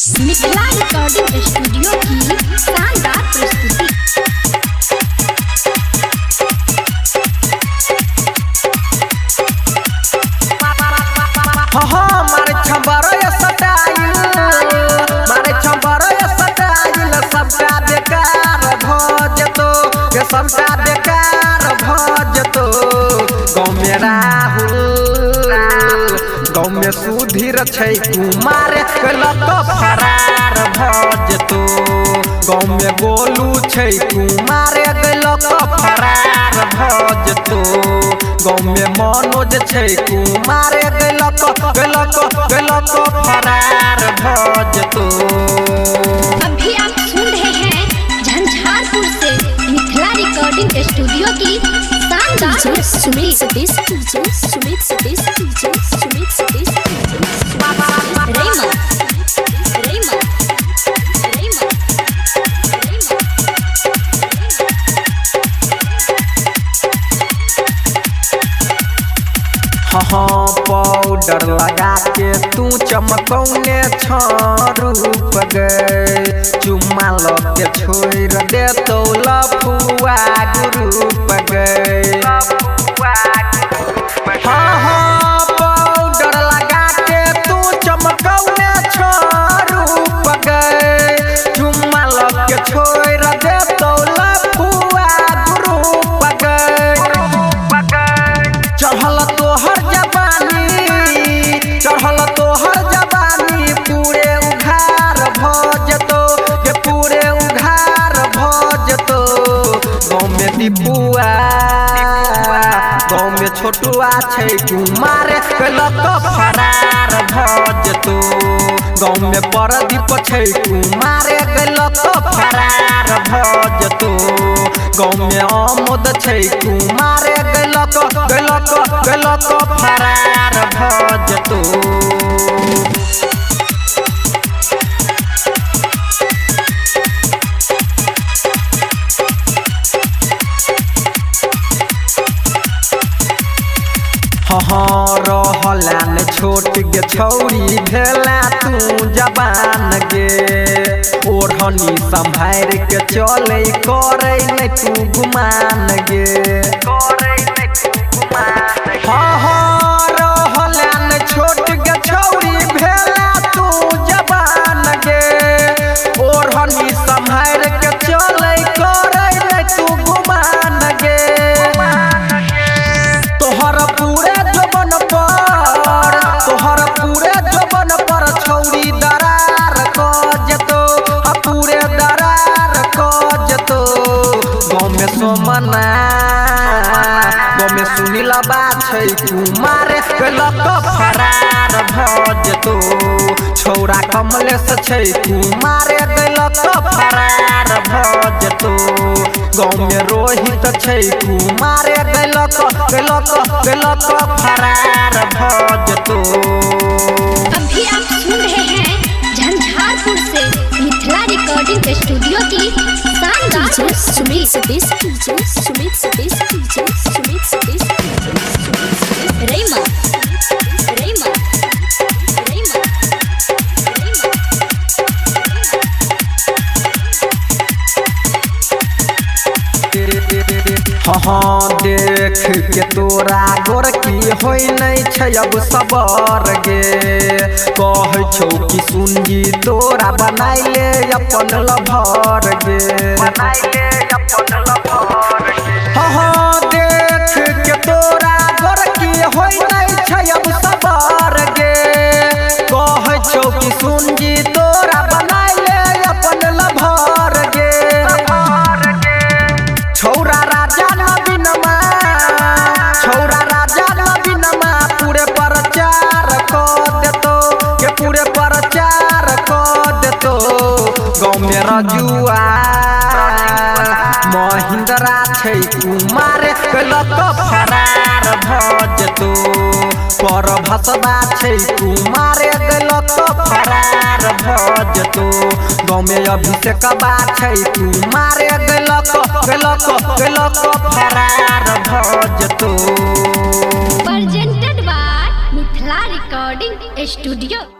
Mithila recording studio की शानदार प्रस्तुति। हाँ, मारे छबर सटाइल, मारे छबर सटाइल, सबटा बेकार भ जेतो के, सबटा बेकार भ जेतो। गाँव में राहुल, गाँव में सुधीर छै कुमार, लक फरार भ जेतो। गाँव में गोलू छै कुमार, लक फरार भ जेतो। गाँव में मनोज छै कुमार, गलक गलक गलक फरार भ जेतो। अभी आप सुन रहे हैं झंझारपुर से मिथिला रिकॉर्डिंग स्टूडियो की शानदार डीजे प्रस्तुति। Sumit Satish, DJ Sumit Satish, DJ Sumit Satish, रैमा रैमा रैमा रैमा। हाँ, पाउडर लगा के तू चमकौने छ रूप गे, चुम्मा ल के छोड़ दे तो लफुआ ग्रुप गे। हाँ हाँ, पाउडर लगा के तू चमकौने छ रूप गे, चुम्मा ल के छोड़ दे तो लफुआ ग्रुप गे। चढ़ल तोहर जवानी, चढ़ल तोहर जवानी, पूरे उघार भ जेतो के, पूरे उघार भ जेतो। गाँव में दीपुआ, गाँव में छोटुआ छै कुमार, लक फरार भ जेतो। गाँव में परदीप छै कुमार, लक फरार भ जेतो। गाँव में आमोद छै कुमार, गलक गलक गलक फरार भ जेतो। हाँ, रहला ने छोट गे छौरी, भेला तू जवान गे, ओढ़नी सम्हार के चले करे नहीं तू गुमान गे। हाँ हाँ, रहला ने छोट गे छौरी, भेला तू जवान गे, ओढ़नी सम्हार के चले करे नहीं तू गुमान गे। तोहर पूरे जोबन पर, तोहर पूरे जोबन पर छौरी दरार क जेतो, आ पूरे दरार क जेतो। गाँव में सोमना, गाँव में सुनील बा छै कुमार, लक फरार भ जेतो। छौरा कमलेश छै कुमार, लक फरार भ जेतो। गाँव में रोहित छै कुमार, गलक गलक गलक फरार भ जेतो। अभी आप सुन रहे हैं झंझारपुर से मिथिला रिकॉर्डिंग स्टूडियो की शानदार डीजे प्रस्तुति। Sumit Satish, DJ Sumit Satish, DJ Sumit Satish, रैमा रैमा रैमा रैमा। हाँ, देख के तोरा गोरकी होइ नहि छै अब सबर गे, कहै छौ कि सुनजी तोरा बनाइले अपन लभर गे। हाँ हाँ, देख के तोरा गोरकी होइ नहि छै अब सबर गे, कहै छौ कि सुनजी तोरा बनाइले अपन लभर गे। छौरा राजा नवीनमा, छौरा राजा नवीनमा, पूरे प्रचार क देतो के, पूरे प्रचार क देतो। गाँव में रजुआ महिंद्रा छै कुमार, लक फरार भ जेतो। पर भसबा छै कुमार, लक फरार भ जेतो। गाँव में अभिषेकबा छै कुमार, गलक गलक गलक फरार भ जेतो। Presented by Mithila recording studio.